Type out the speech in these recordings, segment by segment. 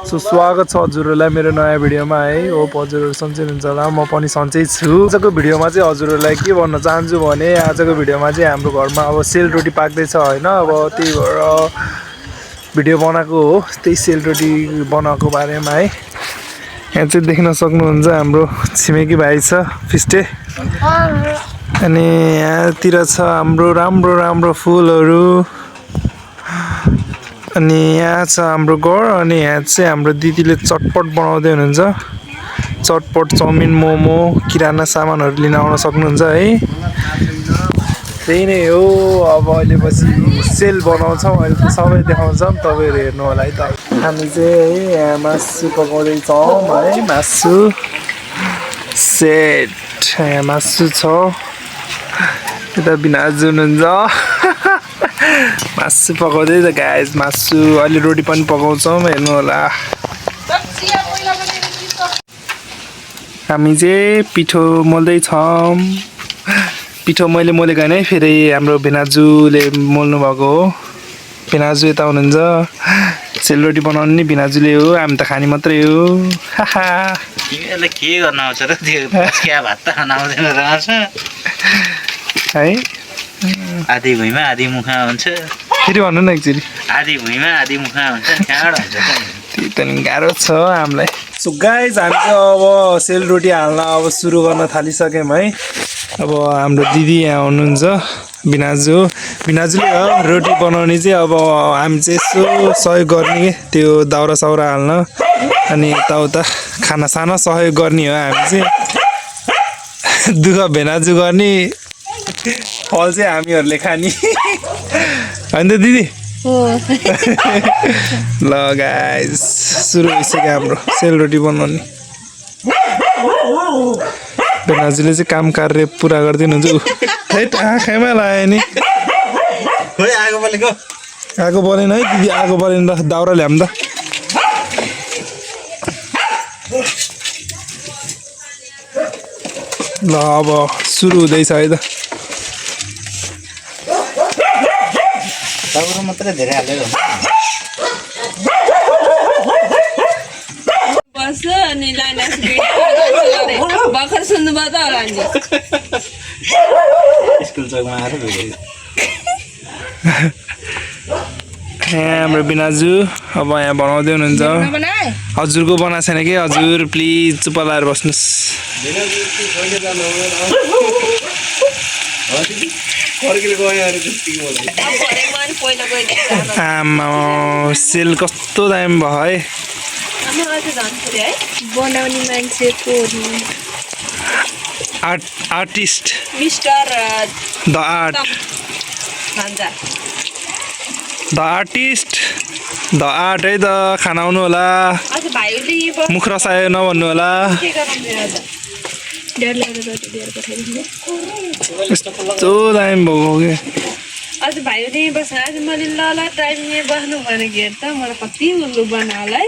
So स्वागत छ हजुरहरूलाई मेरो नयाँ भिडियोमा है। होप हजुरहरू सन्चै हुनुहुन्छ होला, म पनि सन्चै छु। आजको भिडियोमा चाहिँ हजुरहरूलाई के भन्न चाहन्छु भने आजको भिडियोमा चाहिँ हाम्रो घरमा अब सेलरोटी पाक्दैछ हैन। अब त्यही भएर भिडियो बनाएको हो, त्यही सेलरोटी बनाएको बारेमा है। यहाँ चाहिँ देख्न सक्नुहुन्छ हाम्रो छिमेकी भाइ छ फिस्टे, अनि यहाँतिर छ हाम्रो राम्रो राम्रो फुलहरू, अनि यहाँ छ हाम्रो घर। अनि यहाँ चाहिँ हाम्रो दिदीले चटपट बनाउँदै हुनुहुन्छ। चटपट, चाउमिन, मोमो, किराना सामानहरू लिन आउन सक्नुहुन्छ है। त्यही नै हो। अब अहिले पछि सेल बनाउँछौँ, अहिले त सबै देखाउँछौँ, तपाईँहरू हेर्नु होला है त। हामी चाहिँ है यहाँ मासु पकाउँदैछौँ है, मासु सेट। यहाँ मासु छ, यता बिनाजु हुनुहुन्छ मासु पकाउँदै छ गाइस। मासु अहिले रोटी पनि पकाउँछौँ, हेर्नु होला। हामी चाहिँ पिठो मोल्दैछौँ। पिठो मैले मोलेको होइन है, फेरि हाम्रो भिनाजुले मोल्नु भएको हो। भिनाजु यता हुनुहुन्छ। सेलरोटी बनाउनु नि भिनाजुले हो, हामी त खाने मात्रै हो। तिमीहरूलाई के गर्न आउँछ र त्यो क्या भात त खान आउँदैन रहेछ है। आधी भुइँमा आधी मुखमा हुन्छ। फेरि भन्नु न एकचोटि। आधी भुइँमा आधी मुखमा हुन्छ, कहाँबाट हुन्छ त? त्यही त नि गाह्रो छ हामीलाई। सो गाइज हामी चाहिँ अब सेलरोटी हाल्न अब सुरु गर्न थालिसक्यौँ है। अब हाम्रो दिदी यहाँ हुनुहुन्छ, भिनाजु। भिनाजुले हो रोटी बनाउने चाहिँ अब हामी चाहिँ यसो सहयोग गर्ने के, त्यो दाउरा साउरा हाल्न अनि यताउता खाना साना सहयोग गर्ने हो हामी चाहिँ। दुःख भिनाजु गर्ने, फल चाहिँ हामीहरूले खाने होइन त दिदी? ल गाइस सुरु भइसक्यो हाम्रो सेलरोटी बनाउने। भिनाजुले चाहिँ काम कार्य पुरा गरिदिनुहुन्छ। आँखामा लाग्यो नि। आगो बलेन है दिदी, आगो बलेन त दाउरा ल्याऊँ त। ल अब सुरु हुँदैछ है त। दाउरा मात्रै धेरै हालेर हुन्छ। अनि भर्खर सुन्नुभयो त होला नि स्कुल चौकमा आएर भेटेको। यहाँ हाम्रो बिनाजु अब यहाँ बनाउँदै हुनुहुन्छ। हजुरको बनाएको छैन कि हजुर, प्लिज चुप लाएर बस्नुहोस्। आमा सेल कस्तो दामी भयो है। बनाउने मान्छेको artist mister the artist the art है त। खाना आउनु होला, मुख रसायो नभन्नु होला। यस्तो दामी भएको कि आज भाइले बस्छ। आज मैले ल टाइम यहाँ बस्नु भनेको हेर त, मलाई कति उल्लु बनाउला है।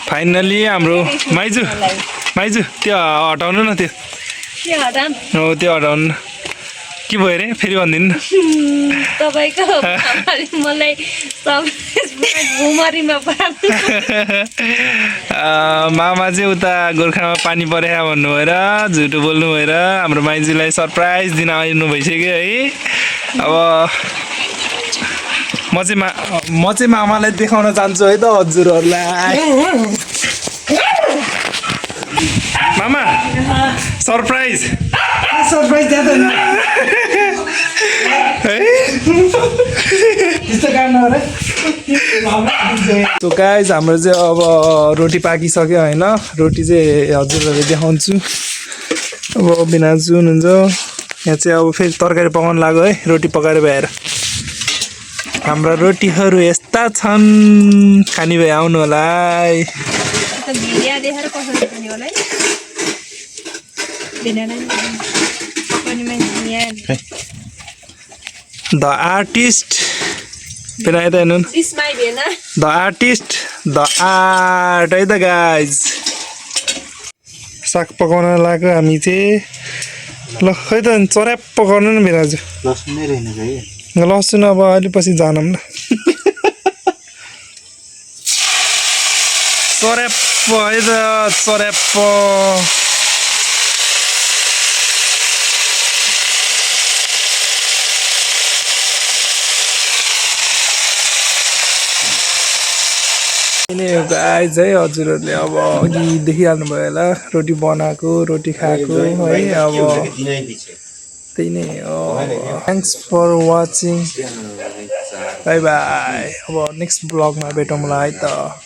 फाइनली हाम्रो माइजू त्यो हटाउनु न, त्यो हो त्यो हटाउनु। के भयो अरे फेरि भनिदिनु न। तपाईँको मलाई घुमरीमा मामा चाहिँ उता गोर्खामा पानी परेको भन्नुभयो र झुटो बोल्नु भएर हाम्रो माइजूलाई सरप्राइज दिन आउनु भइसक्यो है। अब म चाहिँ मामालाई देखाउन चाहन्छु है त हजुरहरूलाई। मामा सरप्राइज तो गाइज हाम्रो चाहिँ अब रोटी पाकिसक्यो होइन। रोटी चाहिँ हजुरहरूले देखाउँछु। अब बिनाजु हुनुहुन्छ यहाँ चाहिँ। अब फेरि तरकारी पकाउनु लाग्यो है, रोटी पकाएर भएर। हाम्रा रोटीहरू यस्ता छन्, खाने भए आउनु होला है। द आर्टिस्ट बिना त हेर्नु, द आर्टिस्ट द आर्ट है त गाइज। साग पकाउन लाग्यो हामी चाहिँ। ल खै त चराप पकाउनु न बिनाजु। लसुन अब अहिले पछि जानौँ न। चरेप्प है त चरेप्प गाइज है हजुरहरूले अब अघि देखिहाल्नु भयो होला रोटी बनाएको रोटी खाएको है अब त्यही नै हो thanks for watching bye bye अब नेक्स्ट ब्लगमा भेटौँला है त